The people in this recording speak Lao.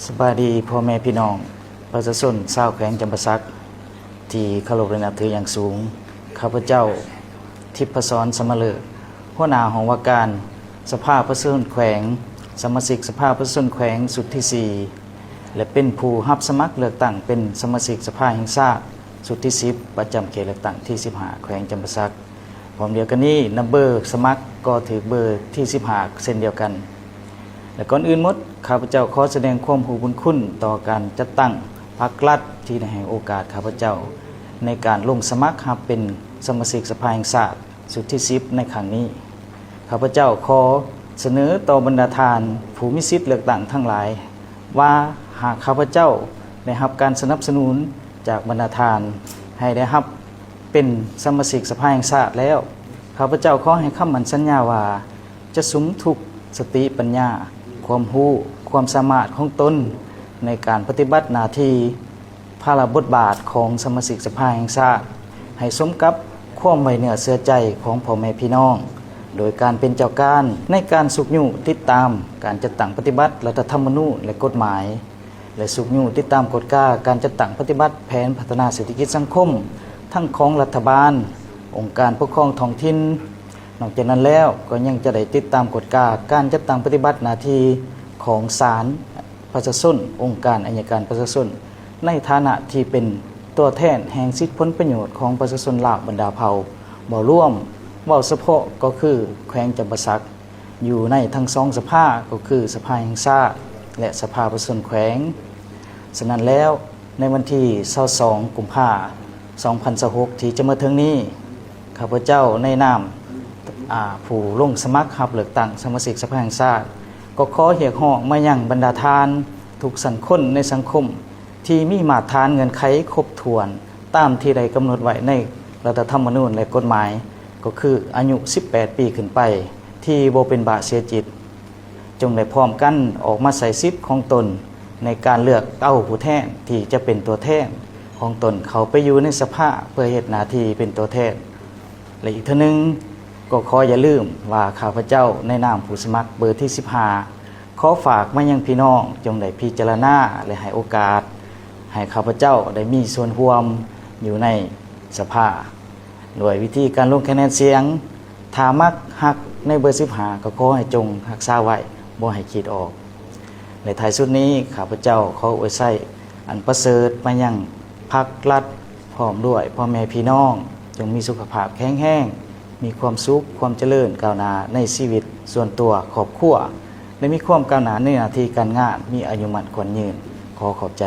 ສະບາຍດີພໍ່ແມ່ພີ່ນ້ອງປະຊາຊົນຊາວແຂວງຈຳປາສັກທີ່ເຄົາລົບ ແລະ ນັບຖືຢ່າງສູງ. ຂ້າພະເຈົ້າ ທິບພະສອນ ສະມະເລີດ, ຫົວໜ້າຫ້ອງວ່າການສະພາປະຊາຊົນແຂວງ, ສະມາຊິກສະພາປະຊາຊົນແຂວງຊຸດທີສີ່ ແລະ ເປັນຜູ້ຮັບສະໝັກເລືອກຕັ້ງເປັນສະມາຊິກສະພາແຫ່ງຊາດຊຸດທີສິບ ປະຈຳເຂດເລືອກຕັ້ງທີສິບຫ້າ ແຂວງຈຳປາສັກ. ພ້ອມດຽວກັນນີ້, ນຳເບີສະໝັກກໍຖືກເບີທີສິບຫ້າເຊັ່ນດຽວກັນ. ແລະ ກ່ອນອື່ນໝົດ, ຂ້າພະເຈົ້າຂໍສະແດງຄວາມຮູ້ບຸນຄຸນຕໍ່ການຈັດຕັ້ງພັກລັດທີ່ໄດ້ໃຫ້ໂອກາດຂ້າພະເຈົ້າໃນການລົງສະໝັກຮັບເປັນສະມາຊິກສະພາແຫ່ງຊາດຊຸດທີສິບໃນຄັ້ງນີ້. ຂ້າພະເຈົ້າຂໍສະເໜີຕໍ່ບັນດາທ່ານຜູ້ມີສິດເລືອກຕັ້ງທັງຫຼາຍວ່າ, ຫາກຂ້າພະເຈົ້າໄດ້ຮັບການສະໜັບສະໜູນຈາກບັນດາທ່ານໃຫ້ໄດ້ຮັບ ເປັນສະມາຊິກສະພາແຫ່ງຊາດແລ້ວ, ຂ້າພະເຈົ້າຂໍໃຫ້ຄຳໝັ້ນສັນຍາວ່າ ຈະສຸມທຸກສະຕິປັນຍາ, ຄວາມຮູ້, ຄວາມສາມາດຂອງຕົນໃນການປະຕິບັດໜ້າທີ່, ພາລະບົດບາດຂອງສະມາຊິກສະພາແຫ່ງຊາດ ໃຫ້ສົມກັບຄວາມໄວ້ເນື້ອເຊື່ອໃຈຂອງພໍ່ແມ່ພີ່ນ້ອງ, ໂດຍການເປັນເຈົ້າການໃນການຊຸກຍູ້ຕິດຕາມການຈັດຕັ້ງປະຕິບັດລັດຖະທຳມະນູນ ແລະ ກົດໝາຍ ແລະ ຊຸກຍູ້ຕິດຕາມກວດກາການຈັດຕັ້ງປະຕິບັດແຜນພັດທະນາເສດຖະກິດສັງຄົມ ທັງຂອງລັດຖະບານ, ອົງການປົກຄອງທ້ອງຖິ່ນ. ນອກຈາກນັ້ນແລ້ວ, ກໍຍັງຈະໄດ້ຕິດຕາມກວດກາການຈັດຕັ້ງປະຕິບັດໜ້າທີ່ຂອງສານປະຊາຊົນ, ອົງການໄອຍະການປະຊາຊົນ, ໃນຖານະທີ່ເປັນຕົວແທນແຫ່ງສິດຜົນປະໂຫຍດຂອງປະຊາຊົນລາວບັນດາເຜົ່າ, ເວົ້າລວມ, ເວົ້າສະເພາະກໍຄືແຂວງຈຳປາສັກ. ຢູ່ໃນທັງສອງສະພາ ກໍຄືສະພາແຫ່ງຊາດ ແລະ ສະພາປະຊາຊົນແຂວງ. ສະນັ້ນແລ້ວ, ໃນວັນທີຊາວສອງ ກຸມພາ ສອງພັນຊາວຫົກ ທີ່ຈະມາເຖິງນີ້, ຂ້າພະເຈົ້າໃນນາມ ອາ ຜູ້ລົງສະໝັກຮັບເລືອກຕັ້ງສະມາຊິກສະພາແຫ່ງຊາດ ກໍຂໍຮຽກຮ້ອງມາຍັງບັນດາທ່ານທຸກຊັ້ນຄົນໃນສັງຄົມ ທີ່ມີມາດຖານເງື່ອນໄຂຄົບຖ້ວນຕາມທີ່ໄດ້ກຳນົດໄວ້ໃນລັດຖະທຳມະນູນ ແລະ ກົດໝາຍ, ກໍຄືອາຍຸສິບແປດປີຂຶ້ນໄປ ທີ່ບໍ່ເປັນບ້າເສຍຈິດ, ຈົ່ງໄດ້ພ້ອມກັນອອກມາໃຊ້ສິດຂອງຕົນໃນການເລືອກເອົາຜູ້ແທນທີ່ຈະເປັນຕົວແທນຂອງຕົນເຂົ້າໄປຢູ່ໃນສະພາ ເພື່ອເຮັດໜ້າທີ່ເປັນຕົວແທນ. ແລະ ອີກເທື່ອໜຶ່ງ, ກໍຂໍຢ່າລືມວ່າຂ້າພະເຈົ້າໃນນາມຜູ້ສະໝັກເບີທີສິບຫ້າ ຂໍຝາກມາຍັງພີ່ນ້ອງ, ຈົ່ງໄດ້ພິຈາລະນາ ແລະ ໃຫ້ໂອກາດໃຫ້ຂ້າພະເຈົ້າໄດ້ມີສ່ວນຮ່ວມຢູ່ໃນສະພາ ດ້ວຍວິທີການລົງຄະແນນສຽງ. ຖ້າມັກຮັກໃນເບີສິບຫ້າ ກໍຂໍໃຫ້ຈົ່ງຮັກສາໄວ້, ບໍ່ໃຫ້ຂີດອອກ. ໃນທ້າຍສຸດນີ້, ຂ້າພະເຈົ້າຂໍອວຍໄຊອັນປະເສີດມາຍັງພັກລັດ ພ້ອມດ້ວຍພໍ່ແມ່ພີ່ນ້ອງ, ຈົ່ງມີສຸຂະພາບແຂງແຮງ, ມີຄວາມສຸກ, ຄວາມຈະເລີນກ້າວໜ້າໃນຊີວິດສ່ວນຕົວ, ຄອບຄົວ, ແລະ ມີຄວາມກ້າວໜ້າໃນໜ້າທີ່ການງານ, ມີອາຍຸໝັ້ນຂວັນຍືນ. ຂໍຂອບໃຈ.